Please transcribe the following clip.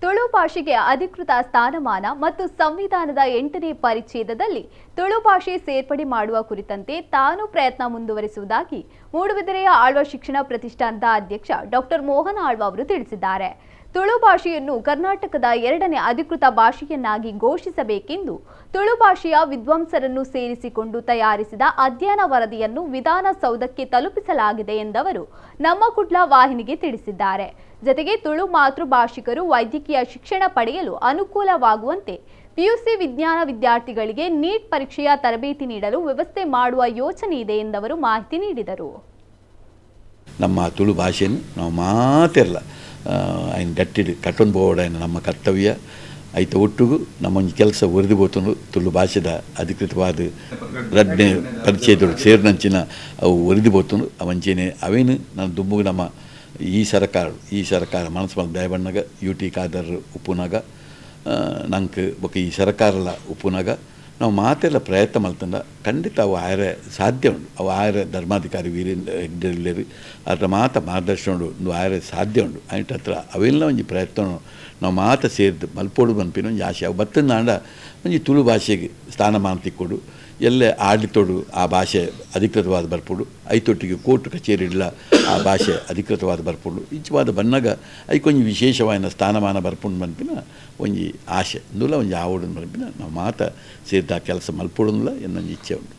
ತುಳು ಭಾಷೆಗೆ ಅಧಿಕೃತ ಸ್ಥಾನಮಾನ ಮತ್ತು ಸಂವಿಧಾನದ 8ನೇ ಪರಿಚ್ಛೇದದಲ್ಲಿ ತುಳು ಭಾಷೆ ಸೇರ್ಪಡೆ ಮಾಡುವ ಕುರಿತಂತೆ ತಾನು ಪ್ರಯತ್ನ ಮುಂದುವರಿಸುವುದಾಗಿ ಮೂಡುಬಿದಿರೆಯ ಆಳ್ವ ಶಿಕ್ಷಣ ಪ್ರತಿಷ್ಠಾನದ ಅಧ್ಯಕ್ಷ ಡಾಕ್ಟರ್ ಮೋಹನ್ ಆಳ್ವ ಅವರು ತಿಳಿಸಿದ್ದಾರೆ. ತುಳು ಭಾಷೆಯನ್ನು ಕರ್ನಾಟಕದ 2ನೇ ಅಧಿಕೃತ ಭಾಷೆಯನ್ನಾಗಿ ಘೋಷಿಸಬೇಕೆಂದು ತುಳು ಭಾಷೆಯ ವಿದ್ವಾಂಸರನ್ನು ಸೇರಿಸಿಕೊಂಡು ತಯಾರಿಸಿದ ಅಧ್ಯಯನ ವರದಿಯನ್ನು ವಿಧಾನಸೌಧಕ್ಕೆ ತಲುಪಿಸಲಾಗಿದೆ ಎಂದವರು ನಮ್ಮ ಕುಡ್ಲ ವಾಹಿನಿಗೆ ತಿಳಿಸಿದ್ದಾರೆ. ಜತೆಗೆ ತುಳು ಮಾತೃಭಾಷಿಕರು ವೈದ್ಯಕೀಯ ಶಿಕ್ಷಣ ಪಡೆಯಲು ಅನುಕೂಲವಾಗುವಂತೆ ಪಿಯುಸಿ ವಿಜ್ಞಾನ ವಿದ್ಯಾರ್ಥಿಗಳಿಗೆ ನೀಟ್ ಪರೀಕ್ಷೆಯ ತರಬೇತಿ ನೀಡಲು ವ್ಯವಸ್ಥೆ ಮಾಡುವ ಯೋಚನೆ ಇದೆ ಎಂದವರು ಮಾಹಿತಿ ನೀಡಿದರು. ನಮ್ಮ ತುಳು ಭಾಷೆಯನ್ನು ನಾವು ಮಾತಿರಲ್ಲ ಐನ್ ಗಟ್ಟಿಡು ಕಟ್ಟೊಂದು ಬೋಡ ನಮ್ಮ ಕರ್ತವ್ಯ. ಐತ ಒಟ್ಟುಗು ನಮ್ಮೊಂದು ಕೆಲಸ ಒರಿದು ಬೋತುಂಡು. ತುಳು ಭಾಷೆದ ಅಧಿಕೃತವಾದ ರಡ್ನೇ ಪರಿಚಯದೊಡು ಸೇರಿನಂಚಿನ ಅವು ಒರಿದು ಬೋತುಂಡು. ಅವಂಚೆನೆ ಅವೇನು ನಾನು ದುಂಬುಗು ನಮ್ಮ ಈ ಸರ್ಕಾರ ಮನಸ್ಸು ಮಲ್ ದಯಬಣ್ಣಗ ಯು ಟಿ ಖಾದರ್ ಉಪ್ಪುನಾಗ ನಂಗೆ ಬೊಕ್ಕ ಈ ಸರ್ಕಾರಲ ಉಪ್ಪುನಾಗ ನಾವು ಮಾತೆಲ್ಲ ಪ್ರಯತ್ನ ಮಲ್ತಂಡ ಖಂಡಿತ ಅವು ಆಯರೆ ಸಾಧ್ಯ ಉಂಡು. ಅವು ಆಯರೆ ಧರ್ಮಾಧಿಕಾರಿ ವೀರೇಂದ್ರ ಹೆಗ್ಡೆಲ್ಲೇರು ಅದರ ಮಾತ ಮಾರ್ಗದರ್ಶನ ಉಂಡು, ಆಯರೆ ಸಾಧ್ಯ ಉಂಡು. ಆಯ್ತು ಹತ್ರ ಅವೆಲ್ಲ ಒಂಜಿ ಪ್ರಯತ್ನ ನಾವು ಮಾತ ಸೇರಿದು ಮಲ್ಪೋಡು ಪನ್ಪಿನ ಒಂಜಿ ಆಶೆ. ಅವು ಬತ್ತಂದಾಂಡ ಒಂಜಿ ತುಳು ಭಾಷೆಗೆ ಸ್ಥಾನಮಾನ ತಿಕ್ಕೊಡು, ಎಲ್ಲೆ ಆಡಳಿತೋಡು ಆ ಭಾಷೆ ಅಧಿಕೃತವಾದ ಬರ್ಪೋಡು, ಐತೊಟ್ಟಿಗೆ ಕೋರ್ಟ್ ಕಚೇರಿ ಇಲ್ಲ ಆ ಭಾಷೆ ಅಧಿಕೃತವಾದ ಬರ್ಪೋಡು. ಇಂಚವಾದ ಬನ್ನಾಗ ಐಕೊಂಜಿ ವಿಶೇಷವಾದ ಸ್ಥಾನಮಾನ ಬರ್ಪುಂಡು ಪನ್ಪಿನ ಒಂಜಿ ಆಶೆ ಇಂದುಲ ಒಂಜಿ ಆವಡು ಪನ್ಪಿನ ನಾವು ಮಾತ ಸೇರಿದ ಕೆಲಸ ಮಲ್ಪೋಡುಂದುಲ ಎನ್ನೊಂಜಿ ಇಚ್ಛೆ ಉಂಡು.